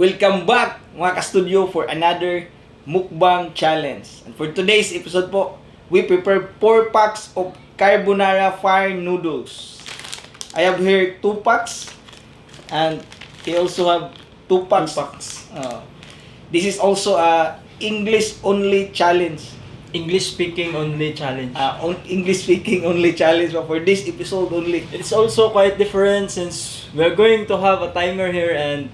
Welcome back mga ka-studio for another Mukbang challenge. And for today's episode po, we prepare 4 packs of carbonara fire noodles. I have here 2 packs and he also have 2 packs. This is also a English only challenge. English speaking only challenge. English speaking only challenge for this episode only. It's also quite different since we're going to have a timer here and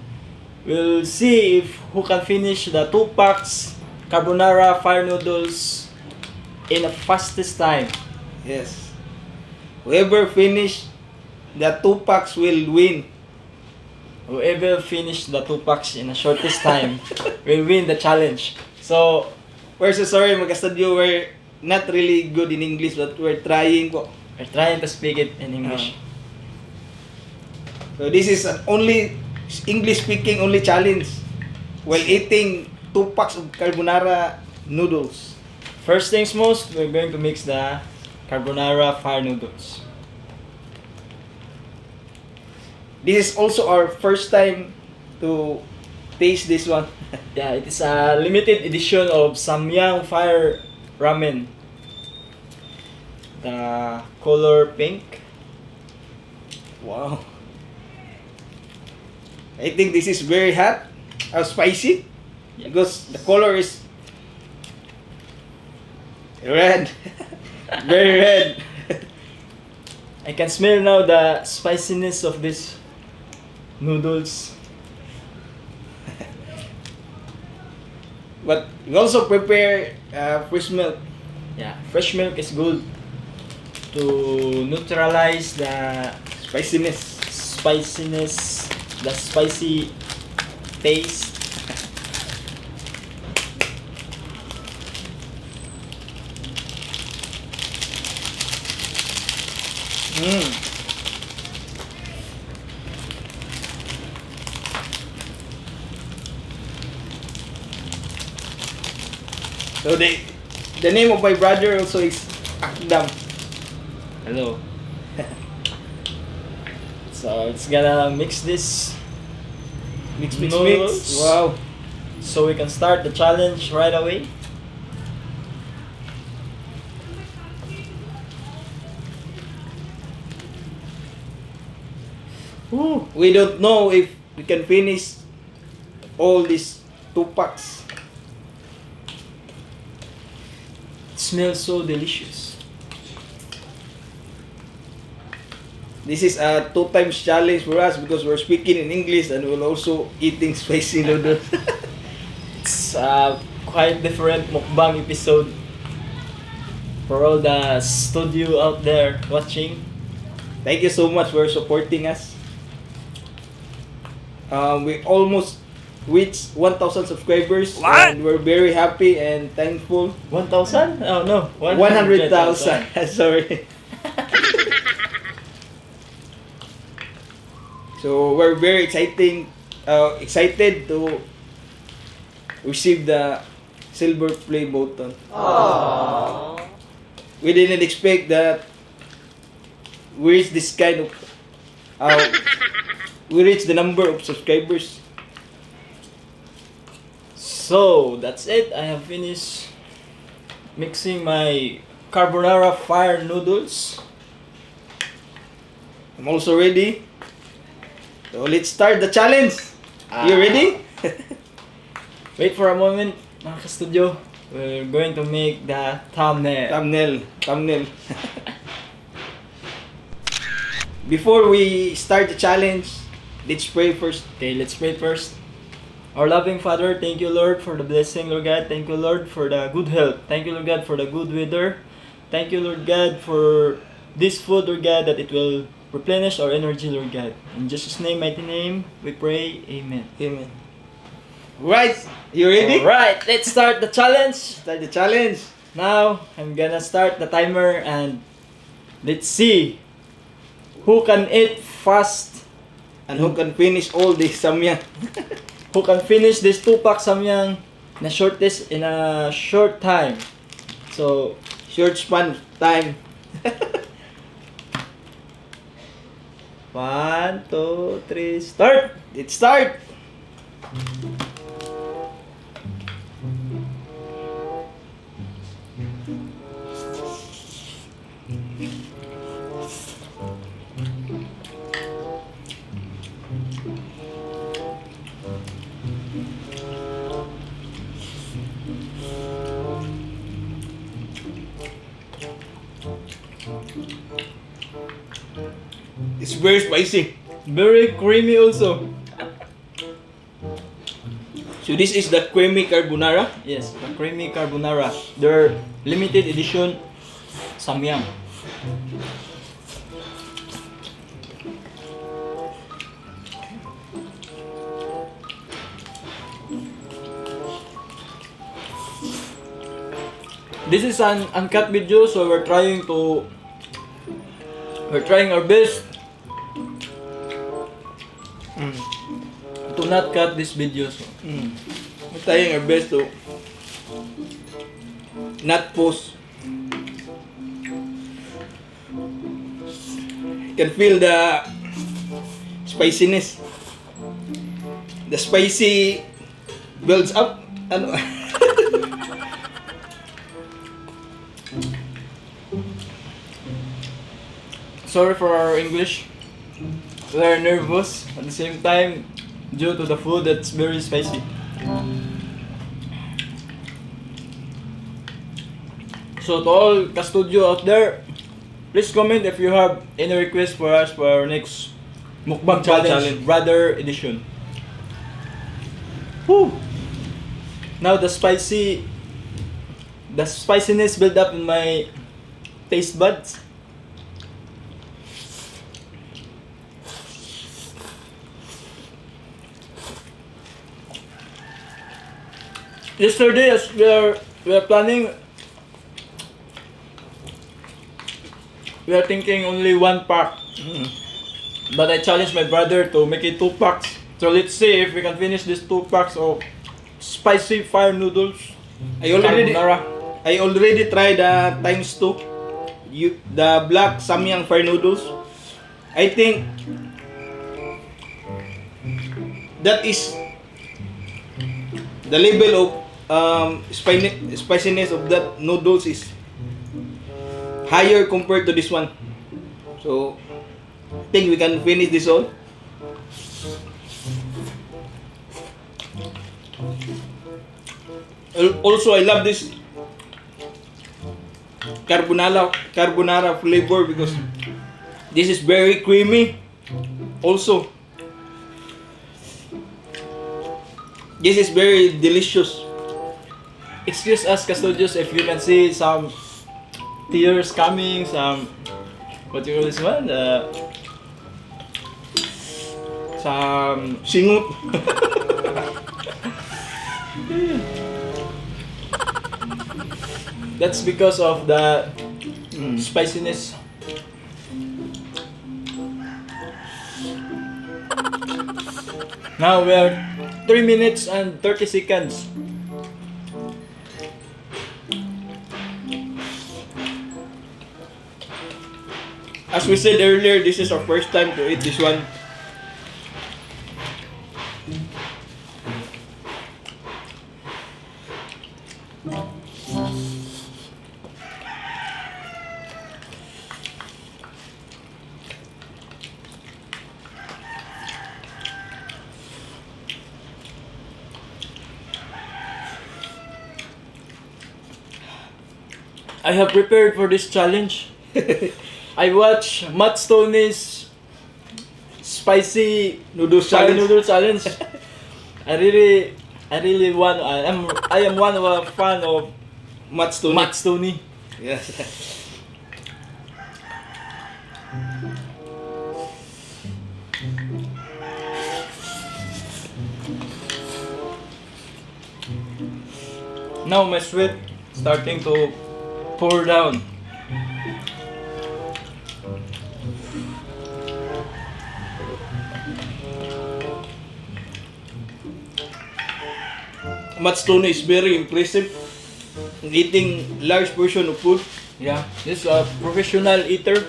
we'll see if who can finish the 2 packs carbonara fire noodles in the fastest time. Yes. Whoever finish the 2 packs will win. Whoever finish the 2 packs in the shortest time will win the challenge. So, we're so sorry mga studio, we're not really good in English but we're trying po. we're trying to speak it in English. So this is an only English speaking only challenge while eating 2 packs of carbonara noodles. First things most, we're going to mix the carbonara fire noodles. This is also our first time to taste this one. Yeah, it is a limited edition of Samyang Fire Ramen. The color pink. Wow. I think this is very hot, spicy, Yeah. because the color is red, very red. I can smell now the spiciness of this noodles. But we also prepare fresh milk. Yeah, fresh milk is good to neutralize the Spiciness. spiciness, the spicy taste. So the name of my brother also is Akdam. Hello. So it's gonna mix this Mix. Noodles. Wow. so we can start the challenge right away. Woo. We don't know if we can finish all these 2 packs. It smells so delicious. This is a 2 times challenge for us because we're speaking in English and we're also eating spicy noodles. It's a quite different mukbang episode for all the studio out there watching. Thank you so much for supporting us. We almost reached 1,000 subscribers. What? And we're very happy and thankful. 1,000? Oh no, 100,000. Sorry. So we're very excited to receive the silver play button. Aww. We didn't expect that we reached this kind of we reached the number of subscribers. So that's it. I have finished mixing my carbonara fire noodles. I'm also ready. So let's start the challenge. You ready? Wait for a moment, mga ka-studio. We're going to make the thumbnail. Thumbnail. Before we start the challenge, let's pray first. Okay, let's pray first. Our loving Father, thank you, Lord, for the blessing, Lord God. Thank you, Lord, for the good health. Thank you, Lord God, for the good weather. Thank you, Lord God, for this food, Lord God, that it will replenish our energy, Lord God. In Jesus' name, mighty name, we pray. Amen. Amen. Right, you ready? Alright, let's start the challenge. Start the challenge. Now, I'm gonna start the timer and let's see who can eat fast, And who can finish all this samyang? who can finish this 2 pack samyang in a short time. So, Short span of time. 1, 2, 3, start! Let's start. It's very spicy. Very creamy also. So this is the creamy carbonara. Yes, the creamy carbonara. Their limited edition Samyang. This is an uncut video, so we're trying our best to not cut this video. So. We're trying our best to not post. You can feel the spiciness. The spicy builds up. Ano? Sorry for our English. We are nervous at the same time due to the food that's very spicy. So to all ka-studio out there, please comment if you have any request for us for our next Mukbang challenge, brother edition. Woo! Now the spiciness build up in my taste buds. Yesterday, as we are planning, we are thinking only one pack. But I challenged my brother to make it 2 packs. So let's see if we can finish these 2 packs of spicy fire noodles. I already tried times 2. The black Samyang fire noodles. I think that is the level of spiciness of that noodles is higher compared to this one. So I think we can finish this all. Also, I love this carbonara flavor because this is very creamy. Also, this is very delicious. Excuse us, custodians, if you can see some tears coming, some what you call this one? Some Singot. that's because of the spiciness. Now we are 3 minutes and 30 seconds. As we said earlier, this is our first time to eat this one. I have prepared for this challenge. I watched Matt Stoney's spicy fire noodle challenge. I really want. I am one of a fan of Matt Stoney. Yes. Now my sweat starting to pour down. Matt Stone is very impressive in eating large portion of food. Yeah, this is a professional eater.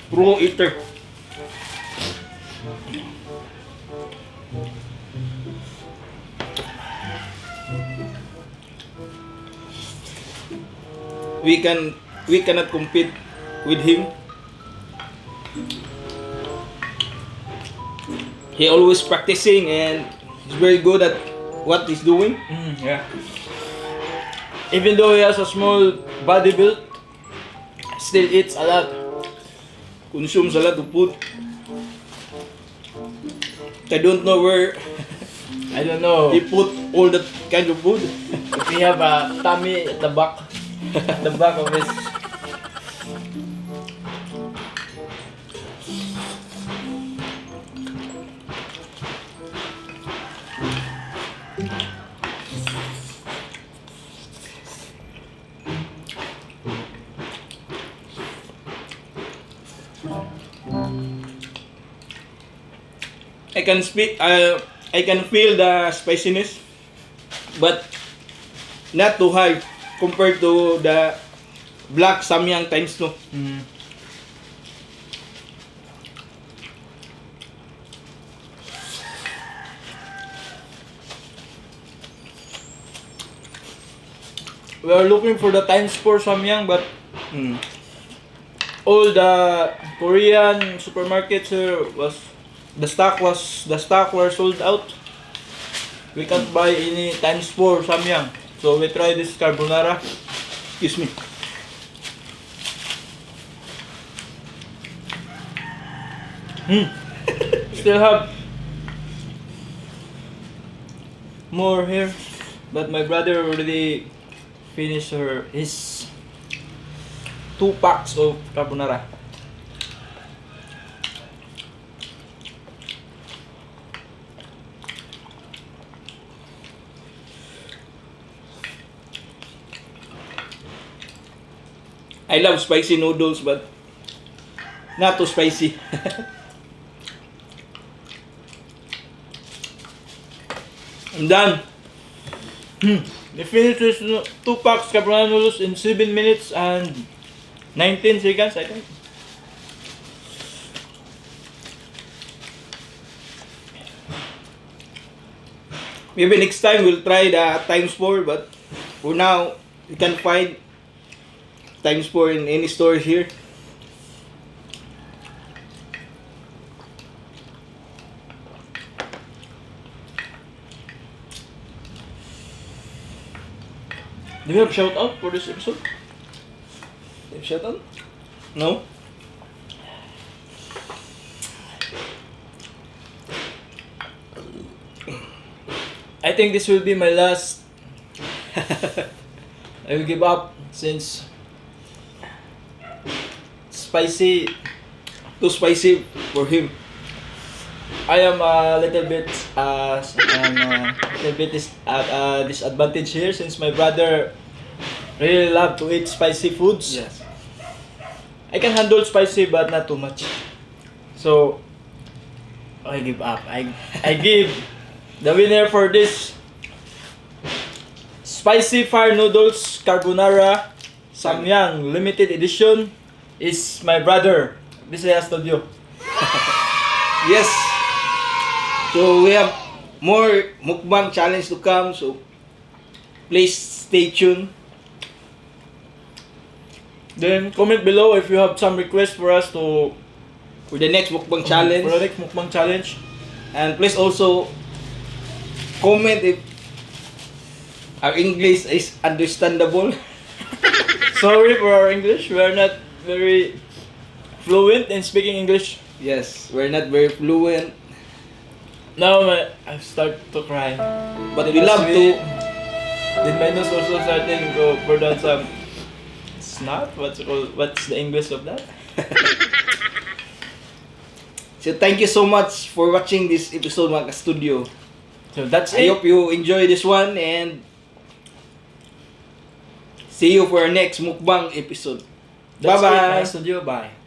Pro eater. we cannot compete with him. He always practicing and he's very good at what he's doing. Yeah. Even though he has a small body build, still eats a lot. Consumes a lot of food. I don't know where I don't know he put all that kind of food. if he have a tummy at the back, at the back of his. I can feel the spiciness, but not too high compared to the black Samyang times 2. We are looking for the times 4 Samyang, but all the Korean supermarkets here the stock were sold out. We can't buy any times 4 Samyang. So we try this carbonara. Excuse me. Still have more here, but my brother already finished his 2 packs of carbonara. I love spicy noodles, but not too spicy. I'm done. They finished his 2 packs carbonara noodles in 7 minutes and 19 seconds, I think. Maybe next time we'll try the times 4, but for now you can find times 4 in any store here. Do we have shout out for this episode? Shut up. No? I think this will be my last. I will give up since spicy. Too spicy for him. I am a little bit at a disadvantage here since my brother really love to eat spicy foods. Yes. I can handle spicy but not too much. So I give up. I give the winner for this spicy fire noodles carbonara Samyang limited edition is my brother Bisaya Studio. Yes. So we have more mukbang challenge to come. So please stay tuned. Then comment below if you have some requests for us to For the next mukbang challenge. for the next mukbang challenge. And please also comment if our English is understandable. Sorry for our English. We are not very fluent in speaking English. Yes, we're not very fluent, Now I start to cry. but we love to. Did my nose also starting to pour down some snot? What's it called? What's the English of that? So thank you so much for watching this episode, mga ka-studio. So that's I it. hope you enjoy this one and see you for our next mukbang episode. That's it, Bye-bye. my studio. Bye.